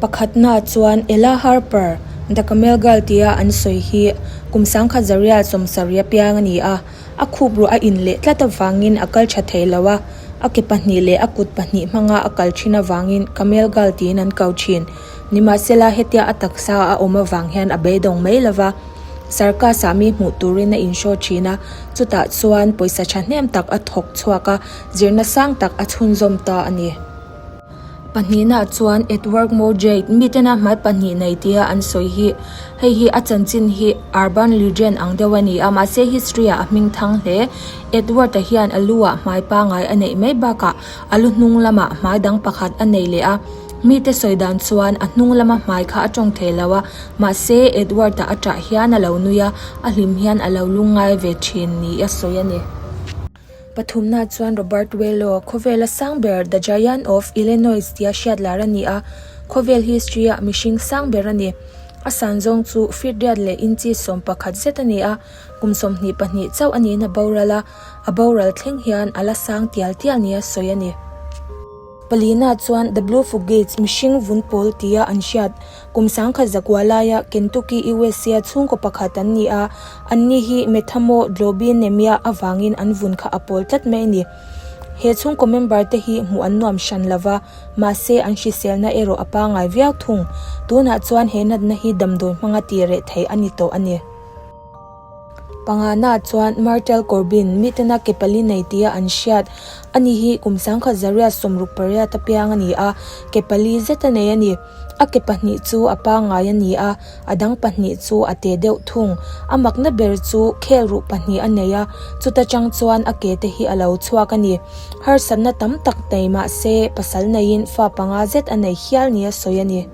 Pakhatna chuan Ella Harper, The Camel Girl tia an sawi hi kum 1870 piang a ni a, a khup ruah a in leh tlat avangin a kal tha thei lo a, a ke pahnih leh a kut pahnih hmanga a kal thin avangin Camel Girl tiin an ko thin. Nimahsela hetia a taksa a awm avang hian a beidawng mai lo va, circus-ah mi hmuh turin a inshaw thin a, chutah chuan pawisa thahnem tak a thawk chhuak a, zirna sang tak a chhunzawm ta a ni. Pahnihna chuan Edward Mordjate, mitena hmai pahnih nei tia an sawi hi, hei hi a chanchin hi urban legend ang deuh a ni a, mahse history-ah a hming thang hle. Edward-a hian a lu-ah hmai pangai a neih mai bakah a lu hnung lamah hmai dang pakhat a nei leh a. Mite sawi dan chuan a hnung lama hmai kha a tawng thei lo a, mahse Edward-a a ṭah hian a lo nui a, a hlim hian a lo lungngai ve ṭhin ni a sawi a ni. Pathumna chuan Robert Wello, khawvela sang ber The Giant of Illinois tia hriat lar a ni a, khawvel history-ah mihring sang ber a ni. A san zawng chu feet riat leh inchi 11 zet a ni a, kum 22 chauh a niin a boral a, a boral thleng hian a la sang tial tial nia sawi a ni. Palina chuan The Blue Fugates, mihring vun pawl tia an hriat, Kum 1009 laia Kentucky, USA chhungkaw pakhat an ni a, anni hi methemoglobinemia avangin an vun kha a pawl tlat mai a ni. He chhungkaw member te hi hmuh an nuam hran lo va, mahse an hriselna erawh a pangai viau thung. Tunah chuan he natna hi damdawi hmanga tih reh theih a ni tawh a ni. Pangana chuan Martel Corbin, mitena ke pali nei tia an hriat, ani hi kum 1968 a piang a ni a, ke pali zet a nei a ni. A ke pahnih chu a pangngai a ni a, a dang pahnih chu a te deuh thung. A makna ber chu khel ruh pahnih a nei a, chuta tang chuan a ke te hi a lo chhuak a ni. Harsatna tam tak nei mahse pasal neiin fa panga zet a nei hial nia sawi a ni.